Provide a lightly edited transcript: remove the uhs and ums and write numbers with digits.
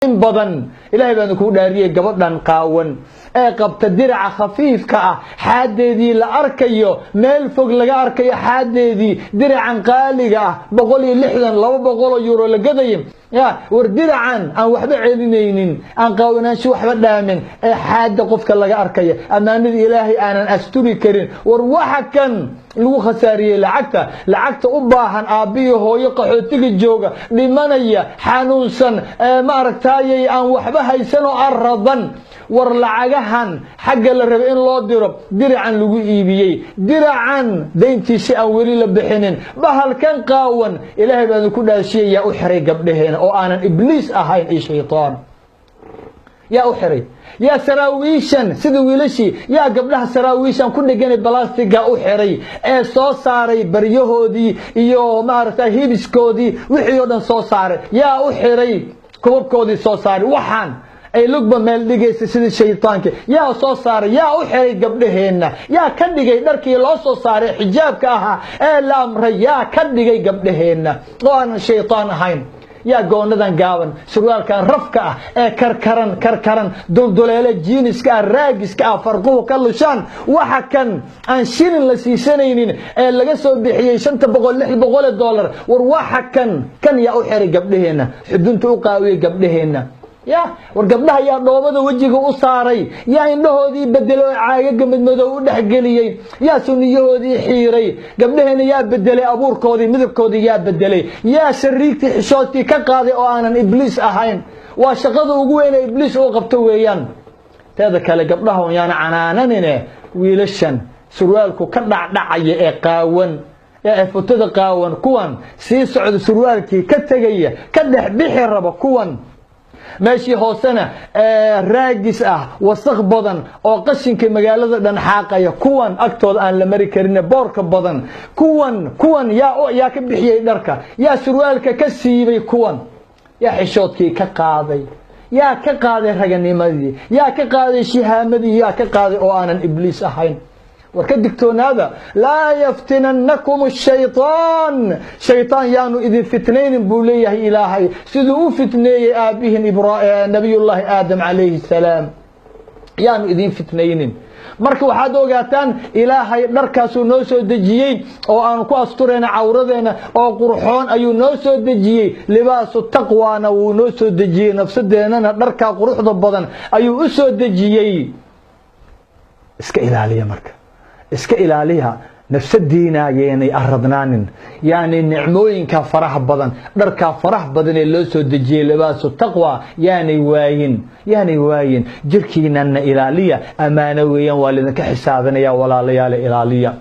In badan Ilaahay baan kuu dhaariyey, gabadhan qaawan ee qabta diraca khafiifka ah, xaadeedii la arkayo, meel fog laga arkayo xaadeedii, diracan qaaliga ah, 160, 200 oo euro la gadaya ya. War diracan aan waxba celinaynin, aan qaawanaansho waxba dhaamin, ee xaada qofka laga arkaya, ammaanada Ilaahay aanan asturi karin, war waxa kan lagu khasaariyey lacagta, lacagta u baahan aabbiyo hooyo qaxootiga jooga, dhimanaya, xanuunsan, maaragtaayay, aan waxba haysan oo aradan. War lacagahan xagga la rabay in loo diro, diracan lagu iibiyey, diracan dayntiisi aan weli la bixinin, bahalkan qaawan, Ilaahay baan ku dhaashiyayaa, u xiray gabdhaheena oo aanan Ibliis ahayn iyo shaytaan? Yaa u xiray? Yaa saraawiishan sida wiilashii, yaa gabdhaha saraawiishan ku dheganay balastiga u xiray ee soo saaray baryahoodii iyo maaragta hibiskoodii, wixii oo dhan soo saaray? Yaa u xiray kubabkoodii soo saaray, waxaan ay lugba meel dhigaysa sidii shaytaanka? Yaa soo saaray? Yaa u xiray gabdhaheenna? Yaa ka dhigay dharkii loo soo saaray xijaabka ahaa ee la amray? Yaa ka dhigay gabdhaheenna oo aanan shaytaan ahayn? Yaa goonadan gaaban, surwaalkan rafka ah ee karkaran karkaran, dulduleele jiiniska ah, raagiska ah, farquhu ka lushaan, waxa kan aan shilin la siisanaynin ee laga soo bixiyey 500, $600? War waxa kan yaa u xiray gabdhaheenna, xudunta u qaawiyey gabdhaheenna? Ya war gabdhaha yaa dhoobada wejiga u saaray? Yaa indhahoodii bedelay oo caagaga madmadow u dhexgeliyey? Yaa suniyahoodii xiiray? Gabdhaheena yaa bedelay abuurkoodii, midabkoodii yaa bedelay? Yaa shariigtii xishoodkii ka qaaday oo aanan Ibliis ahayn? Waa shaqada ugu weyn ee Ibliis uu qabto weeyaan. Teeda kale, gabdhaha yaana canaananine, wiilashan surwaalku ka dhacdhacaya ee qaawan ee futada qaawan, kuwan sii socda, surwaalkii ka tegaya, ka dhex bixi raba, kuwan meeshii hoosena raagis ah, wasaq badan oo qashinka magaalada dhan xaaqaya, kuwan agtooda aan la mari karin, boorka badan, kuwan yaa ka bixiyey dharka? Yaa surwaalka ka siibay? Kuwan yaa xishoodkii ka qaaday? Yaa ka qaaday raganimadii? Yaa ka qaaday shihaamadii? Yaa ka qaaday oo aanan Ibliis ahayn? War ka digtoonaada. Laa yaftinannakum shaytaan, shaytaan yaanu idin fitnaynin, buu leeyahay Ilaahay, siduu u fitneeyey aabbihin Nabiyullaahi Aadam calayhi salaam. Yaanu idin fitnaynin. Marka waxaad ogaataan, Ilaahay dharkaasuu noo soo dejiyey oo aanu ku asturayna cawradeena oo qurxoon ayuu noo soo dejiyey. Libaasu taqwaana wuu noo soo dejiyey. Nafsadeennana dharkaa quruxda badan ayuu u soo dejiyey. Iska ilaaliya marka, iska ilaaliya nafsadiina, yeenay aradnaanin, yaani nicmooyinka faraha badan, dharkaa faraha badan ee loo soo dejiyey libaasu taqwa, yaanay waayin, yaanay waayin. Jirkiinana ilaaliya, ammaano weeyaan, waa lidinka xisaabinaya. Walaalayaal, ilaaliya.